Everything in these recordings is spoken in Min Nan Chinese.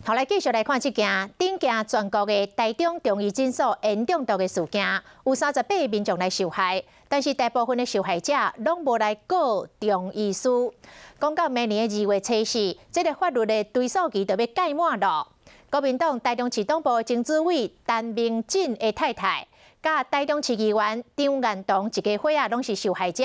好，來繼續來看這件震驚全國的台中中醫診所煙中毒的事件，有38個民眾來受害，但是大部分的受害者攏無來告中醫師。講到明年的2月初四，這个法律的追訴期就欲屆滿囉。國民黨台中市黨部前主委陳明進的太太，佮台中市議員張彥彤一家伙仔攏是受害者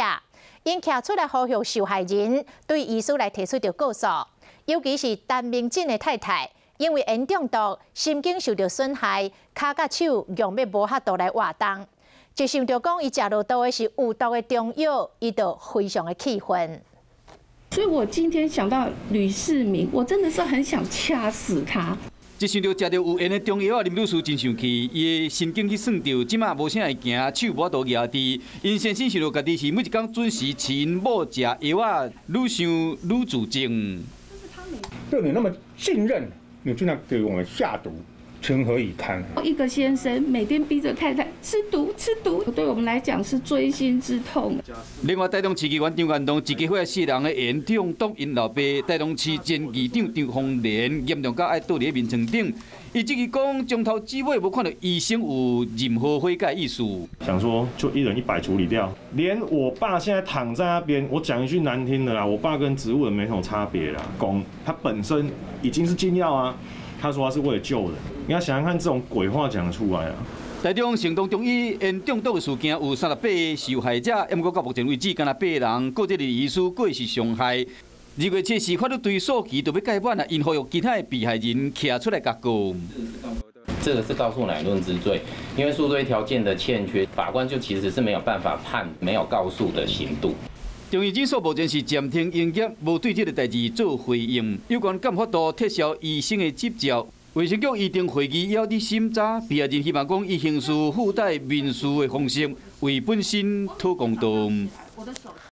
，𪜶徛出來呼籲受害人對醫師來提出著告訴，尤其是陳明進的太太。因為煙中毒，神經受著損害，跤佮手強欲無法度來活動。一想著講伊食落肚的是有毒的中藥，伊就非常的氣憤。所以我今天想到呂世明，我真的是很想掐死他。一想著食著有煙的中藥啊，林女士真生氣，伊的神經去損著，這馬無啥會行，手無法度舉佇。𪜶先生想著家己是每一工準時飼𪜶某食藥仔，愈想愈自證。對你那麼信任，你竟然給我們下毒，情何以堪？一個先生每天逼着太太吃毒吃毒，對我們來講是錐心之痛。另外，台中市議員張彥彤一家伙四人的煙中毒，𪜶老爸台中市前議長張鳳蓮嚴重到愛倒佇眠床頂。伊質疑講，從頭至尾無看著醫生有任何悔改意思。想說就一人100處理掉，連我爸現在躺在那邊，我講一句難聽的啦，我爸跟植物人沒什麼差別啦。講他本身已經是禁藥啊，他說他是為了救人，你要想想看，這種鬼話講出來啊。台中成東中醫煙中毒的事件有38個受害者，毋過到目前為止，干焦八人告這个醫師過失傷害。2月初四法律追訴期就欲屆滿啊，𪜶呼籲其他的被害人徛出來共告。這個是告訴乃論之罪，因為訴追條件的欠缺，法官就其實是沒有辦法判沒有告訴的刑度。中醫診所目前是暫停營業，無對這个代誌做回應。有關敢法度撤銷醫生的執照，衛生局醫定會議猶佇審查，被害人希望講以刑事附帶民事的方式為本身討公道。